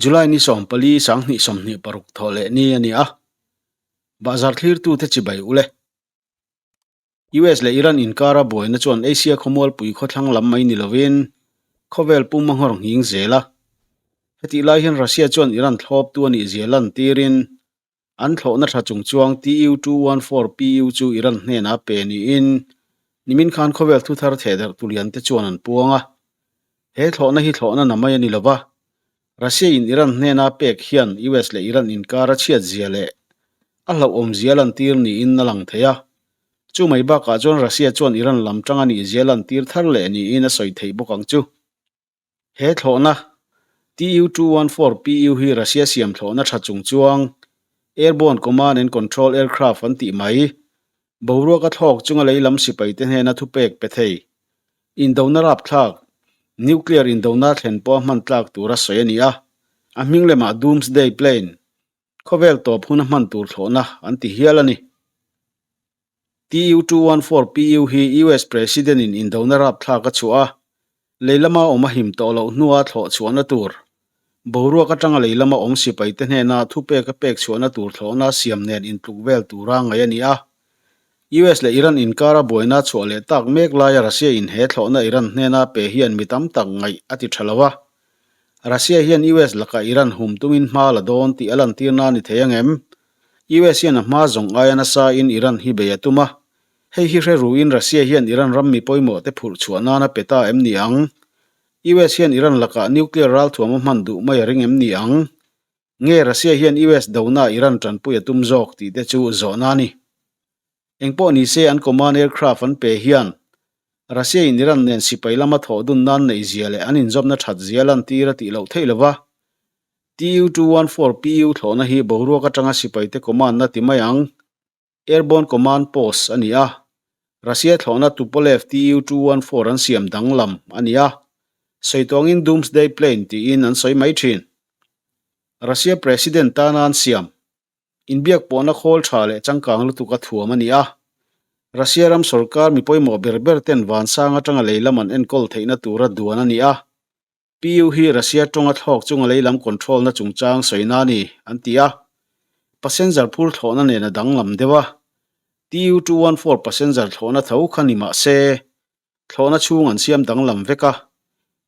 July ni 14 2026 thawh leh ni a ni a, bahzar thlirtute chibai ule. US leh Iran inkara buaina chuan Asia khawmualpui khawthlang lam mai ni lovin khawvel pum a nghawr nghing zel a. Hetih lai hian Russia chuan Iran thlawptu a nih zia lantirin an thlawhna tha chung chuang Tu-214PU chu Iran hnenah pe niin nimin khan khawvel thuthar thehdarh tulian te chuan an puang a. He thlawhna hi thlawhna na mai a ni lova, Russia in Iran hnena pek hian US leh Iran inkar a chhiat zia leh a hlauhawm zia lantir niin a lang thei a. Chu mai bakah chuan Russia chuan Iran lam tang a nih zia lantir thar leh niin a sawi theih bawk ang chu. He thlawhna Tu-214PU hi Russia siam thlawhna tha chung chuang Airborne Command and Control Aircraft an tih mai Boruaka thlawk chunga lei lam sipaite hnena thupek pe thei. Indona rapthlak, nuclear indona thlen pawh a hman tlak tura sawi a ni a, a hming lemah Doomsday Plane, khawvel tawp huna hman tur thlawhna an ti hial a ni. Tu-214PU hi US President-in indona rapthlak a chhuah a, Lei lama awm a him tawh loh hnua thlawh chhuahna tur, boruak atanga lei lama awm sipaite hnena thupek a pek chhuahna tur thlawhna siam nen intluk vel tura ngaih a ni a. US leh Iran inkara buaina chhuah leh tak mek laia Russia in he thlawhna Iran hnena pe hian mi tam tak ngaih a ti tha lo a. Russia hian US lakah Iran hum tumin hma la dawn tih a lantirna a ni thei angem? US hian a hma zawng aia nasa in Iran hi bei a tum a, Hei hi hre ruin Russia hian Iran ram mi pawimawh te phurh chhuah nana pe ta em ni ang? US hian Iran lakah nuclear ralthuam a hman duh mai a ring em ni ang? Nge Russia hian US dona Iran tanpui a tum zawk tih te chu zawhna a ni. Engpawh ni se an command aircraft an pe hian Russia in Iran nen sipai lama thawh dun nan neih zia leh an inzawmna that zia lantir a tih loh theih lova. Tu-214PU thlawhna hi boruak atanga sipaite command na ti mai ang. Airborne Command Post a ni a, Russia thlawhna Tupolev Tu-214 an siam danglam a ni a, sawi tawngin Doomsday Plane tiin an sawi mai thin. Russia President tana an siam inbiak pawhna khawl tha leh changkang lutuk a thuam a ni a, Russia ram sorkar mi pawimawh ber ber ten vansang atanga lei lam an enkawl theihna tura duan a ni a. PU hi Russia tawnga thlawk chunga lei lam control na chungchang sawina a ni, an ti a. Passenger phur thlawhna nen a danglam deuh a. Tu-214 passenger thlawhna tho kha ni mah se, thlawhna chhung an siam danglam vek a.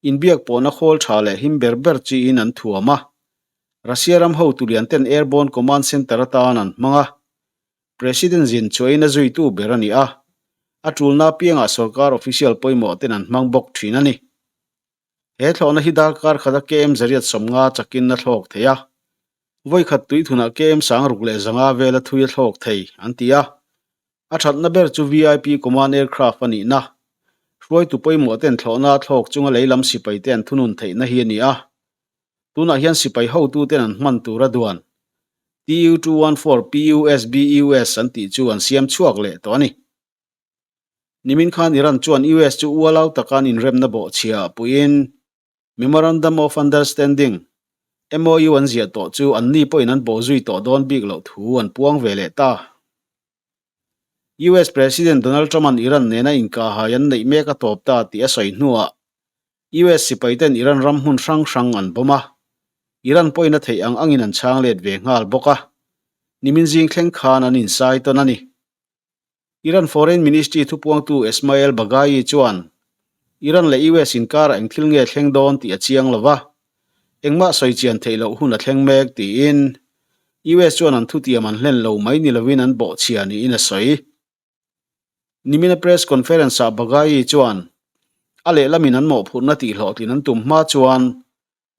Inbiak pawhna khawl tha leh him ber ber chiin an thuam a. Russia ram hotu lian ten Airborne Command Center atan an hmang a. President zin chuain a zuitu ber a ni a. A tulna apiangah sorkar official pawimawh ten an hmang bawk thin a ni. He thlawhna hi darkar khata KM zariat 50 chakin a thlawk thei a, vawi khat tui thunah KM 65 vela thui a thlawk thei, an ti a. A thatna ber chu VIP Command Aircraft a nihna, hruaitu pawimawh ten thlawhna a thlawk chunga lei lam sipai te an thunun theihna hi a ni a. Tunah hian sipai hotu ten an hman tur a duan Tu-214 PUSBUS an tih chu an siam chhuak leh tawh a ni. Nimin khan Iran chuan US chu ualau taka an inremna bawhchhia ah puiin Memorandum of Understanding, MOU, an ziah tawh chu anni pawhin an bawhzui tawh dawn bik loh thu an puang ve leh ta. US President Donald Trump-a'n Iran nena inkahhai an neih mek a tawp ta tih a sawi hnuah US sipaiten Iran ram hmun hrang hrang an bomb a, Iran pawhin a theih ang angin an chhang let ve nghal bawk a, nimin zing thleng khan an insai tawn a ni. Iran Foreign Ministry thupuangtu Esmaeil Baghaei chuan Iran leh US inkarah eng thil nge thleng dawn tih a chiang lo va, engmah sawi chian theih loh hun a thleng mek tiin US chuan an thutiam an hlen lo mai ni lovin an bawhchhia niin a sawi. Nimina press conference-ah Baghaei chuan a lehlamin an mawhphurhna tihhlawhtlin an tum hma chuan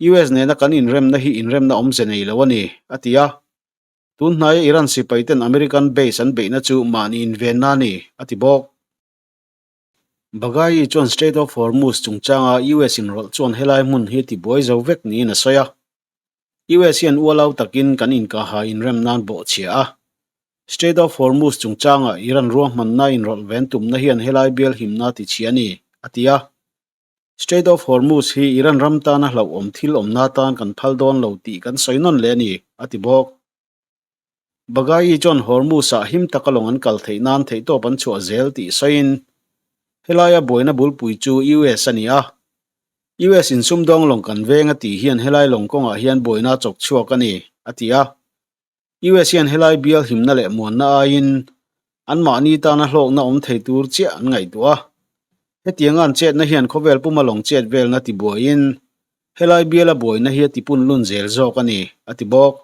US nena kan inremna hi inremna awmze nei lo a ni, a ti a. Tun hnaia Iran sipaiten American base an beihna chu mahni invenna a ni, a ti bawk. Baghaei chuan Strait of Hormuz chungchanga US inrawlh chuan helai hmun hi tibuai zo vek niin a sawi a. US hian ualau takin kan inkaha inrem nan bawhchhia a. Strait of Hormuz chungchanga Iran ruahmanna inrawlh ven tumna hian helai bial himna tichhia a ni, a ti a. Strait of Hormuz hi Iran ram tana hlauhawm thil awmna tan kan phal dawn lo tih kan sawi nawn leh a ni, a ti bawk. Baghaei chuan Hormuz-ah him taka lawng an kal theih nan theihtawp an chhuah zel tih sawiin, helaia buaina bulpui chu US a ni a. US in sumdawng lawng kan veng a tih hian helai lawng kawngah hian buaina a chawk chhuak a ni, a ti a. US hian helai bial himna leh muanna aiin anmahni tana hlawkna awm thei tur chiah an ngaihtuah a. Hetianga an chetna hian khawvel puma lawng chet velna tibuaiin helai biala buaina hi a tipun lun zel zawk a ni, a ti bawk.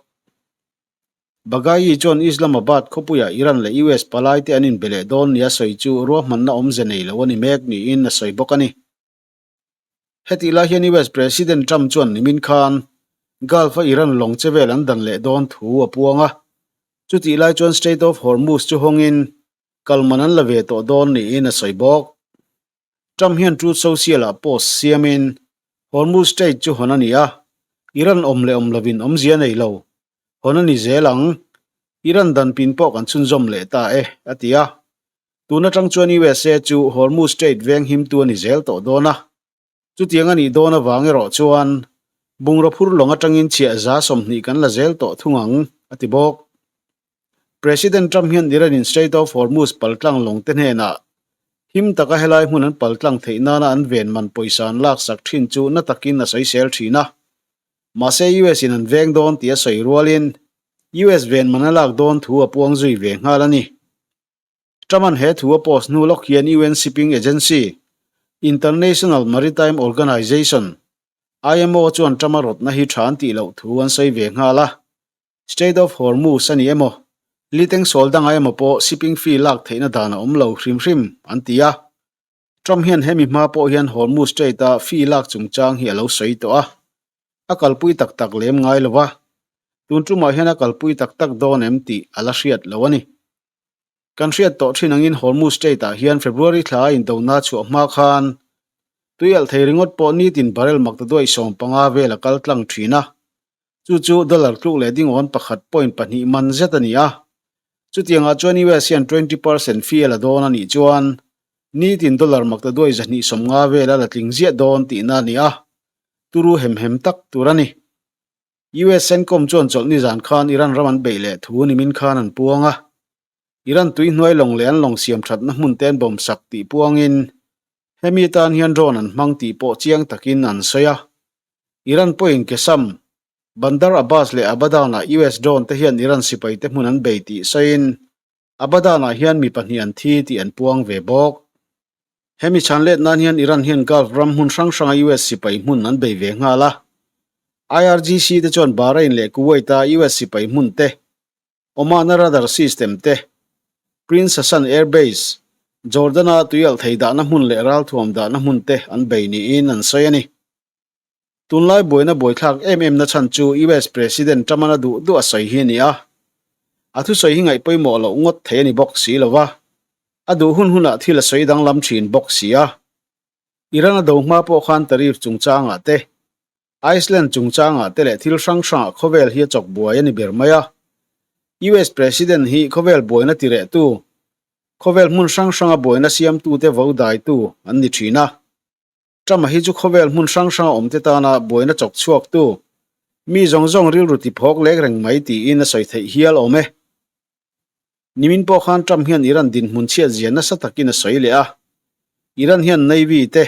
Baghai chuan Islamabad khawpuiah Iran leh US palaite an inbe leh dawn nia sawi chu ruahmanna awmze nei lo a ni mek niin a sawi bawk a ni. Hetih lai hian US President Trump chuan nimin khan Gulf-a Iran lawng che vel an dan leh dawn thu a puang a. Chutih lai chuan Strait of Hormuz chu hawngin kalman an la ve tawh dawn niin a sawi bawk. Trump hian Truth Social-ah post siamin Hormuz Strait chu hawn a ni a, Iran awm leh awm lovin awmzia nei lo. Hawn a ni zel ang. Iran dan pin pawh kan chhunzawm leh ta e, a ti a. Tun atang chuan USA chu Hormuz Strait veng himtu a ni zel tawh dawn a. Chutiang a nih dawn avang erawh chuan bungraw phur lawng atangin chhiah 20% kan la zel tawh thung ang, a ti bawk. President Trump hian Iran in Strait of Hormuz paltlang lawng te hnenah him taka helai hmun an paltlang theih nana an ven man pawisa an laksak thin chu na takin a sawisel thin a. Mahse US in an veng dawn tih a sawi rualin US ven man a lak dawn thu a puang zui ve nghal a ni. Truman he thu a post hnu lawk hian UN Shipping Agency, International Maritime Organization, IMO, chuan Trump-a rawtna hi tha an tih loh thu an sawi ve nghal a. Strait of Hormuz a ni emaw, liteng sawl dangah emaw pawh shipping fee lak theihna dan a awm lo hrim hrim, an ti a. Trump hian hemi hma pawh hian Hormuz Strait-a fee lak chungchang hi a lo sawi tawh a, a kalpui tak tak lem ngai lo va, tun tumah hian a kalpui tak tak dawn em tih a la hriat lo a ni. Kan hriat tawh thin angin Hormuz Strait-ah hian February thla a indona chhuah hma khan tui alh thei ringawt pawh nitin barrel maktaduaih 15 vel a kal tlang thin a, chu chu dollar tluk leh dingawn pakhat point pahnih man zet a ni a. Chutiangah chuan US hian 20 percent fee a la dawn a nih chuan nitin dollar maktaduaih 250 vel a la tling ziah dawn tihna a ni a, turu hem hem tak tur a ni. US CENTCOM chuan chawlhni zan khan Iran ram an beih leh thu nimin khan an puang a. Iran tui hnuai lawng leh an lawng siam thatna hmun te an bawm sak tih puangin hemi tan hian drone an hmang tih pawh chiang takin an sawi a. Iran pawhin Qeshm, Bandar Abbas leh Abadan-ah US drone te hian Iran sipai te hmun an bei tih sawiin Abadan-ah hian mi pahnih an thi tih an puang ve bawk. Hemi chhan let nan hian Iran hian Gulf ram hmun hrang hranga US sipai hmun an bei ve nghal a. IRGC te chuan Bahrain leh Kuwait-a US sipai hmun te, Oman-a radar system te, Prince Hassan Air Base, Jordan-a tuialhthei dahna hmun leh ralthuam dahna hmun te an bei niin an sawi a ni. Tunlai buaina buaithlak em em na chhan chu US President Trump-an a duh duh a sawi hi a ni a. A thusawi hi ngaih pawimawh loh ngawt thei a ni bawk si lo va, a duh hun hunah thil a sawi danglam thin bawk si a. Iran a do hma pawh khan tariff chungchangah te, Iceland chungchangah te leh thil hrang hrangah khawvel hi a chawk buai a ni ber mai a. US President hi khawvel buaina tirehtu, khawvel hmun hrang hranga buaina siamtute vo daitu an ni thin a. Trump-a hi chu khawvel hmun hrang hranga awmte tana buaina chawk chhuaktu, mi zawng zawng rilru ti phawk lek reng mai tiin a sawi theih hial awm e. Nimin pawh khan Trump hian Iran dinhmun chhiat zia nasa takin a sawi leh a, Iran hian Navy te,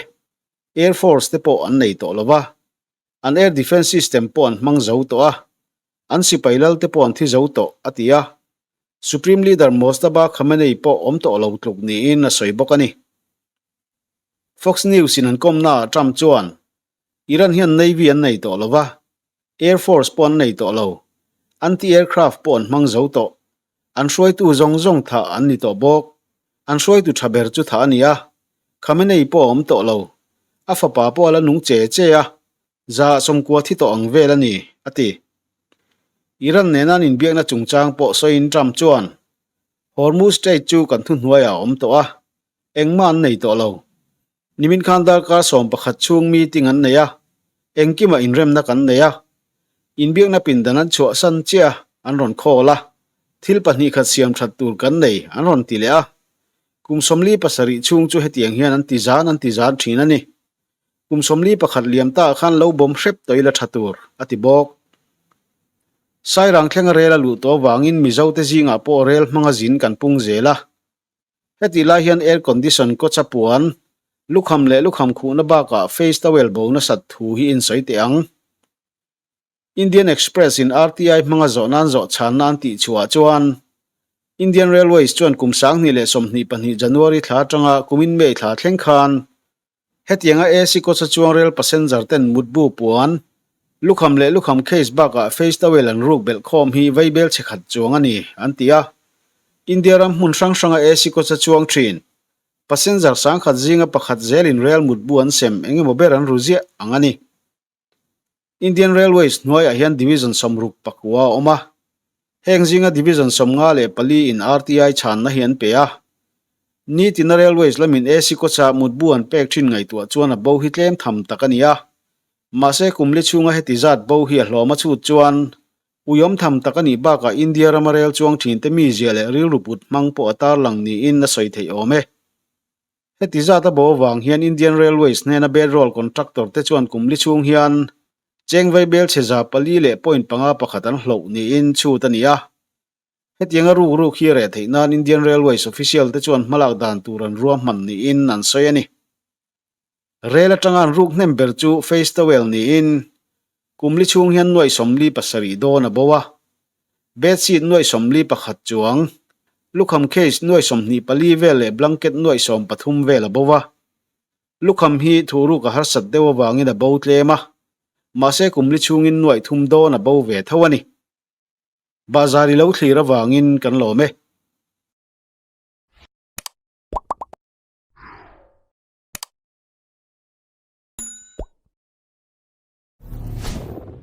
Air Force te pawh an nei tawh lo va, an air defence system pawh an hmang zo tawh a, an sipai lal te pawh an thi zo tawh, a ti a. Supreme Leader Mojtaba Khamenei pawh awm tawh lo tluk niin a sawi bawk a ni. Fox News in an kawmnaah Trump chuan, Iran hian Navy an nei tawh lo va, Air Force pawh an nei tawh lo, anti-aircraft pawh an hmang zo tawh, an hruaitu zawng zawng thah an ni tawh bawk, an hruaitu tha ber chu thah a ni a, Khamenei pawh a awm tawh lo, a fapa pawh a la nung che che a, 90% thi tawh ang vel a ni, a ti. Iran nena an inbiakna chungchang pawh sawiin Trump chuan, Hormuz Strait chu kan thuhnuaiah a awm tawh a, Engmah an nei tawh lo. Nimin khan darkar 11 chhung meeting an nei a, engkimah inremna kan nei a. Inbiakna pindan an chhuahsan chiah a, an rawn call a, thil pahnih khat siam that tur kan nei an rawn ti leh a. Kum 47 chhung chu hetiang hian an ti zan an ti zan thin a ni. Kum 41 liam ta ah khan lo bawm hrep tawh ila tha tur, a ti bawk. Sairang thlenga rel a luh tawh avangin Mizote zingah pawh rel hmanga zin kan pung zel a. Hetih lai hian air condition coach a puan, Lukham leh lukham khuhna bakah face towel bo nasat thu hi in sawi teh ang. Indian Express in RTI hmanga zawh nan zawh chhanna an tih chhuah chuan Indian Railways chuan kum 2022 January thla atanga kumin May thla thleng khan hetianga AC coach a chuang rail passenger ten mutbu puan, lukham leh lukham case bakah face towel an ruk belh khawm hi vaibel chhe khat chuang a ni, an ti a. India ram hmun hrang hranga AC coach a chuang thin passenger 10,000 zinga pakhat zelin rail mutbu an sem engemaw ber an ru ziah ang a ni. Indian Railways hnuaiah hian Division 69 a awm a, heng zinga Division 54 in RTI chhanna hi an pe a. Nitina Railways lamin AC coach-a mutbu an pek thin ngaihtuah chuan a bo hi tlem tham tak a ni a, mahse kum li chhunga heti zat bo hi a hlawm a chhut chuan uiawm tham tak a nih bakah India rama rel chuang thinte mizia leh rilru put hmang pawh a tarlang niin a sawi theih awm e. Heti zat a bo avang hian Indian Railways hnena bedroll contractor te chuan kum li chhung hian cheng vaibel chhe 400.51 an hloh niin chhut a ni a. Hetianga ruk ruk hi reh theih nan Indian Railways official te chuan hmalak dan tur an ruahman niin an sawi a ni. Rel atanga an ruk hnem ber chu face towel niin kum li chhung hian nuaih 47 dawn a bo a. Bedsheet nuaih 41 chuang, lukham case nuaih 24 vel leh blanket nuaih 13 vel a bo a. Lukham hi thuhruk a harsat deuh avangin a bo tlem a, mahse kum li chhungin nuaih thum dawn a bo ve tho a ni. Bahzar i lo thlir avangin kan lawm e.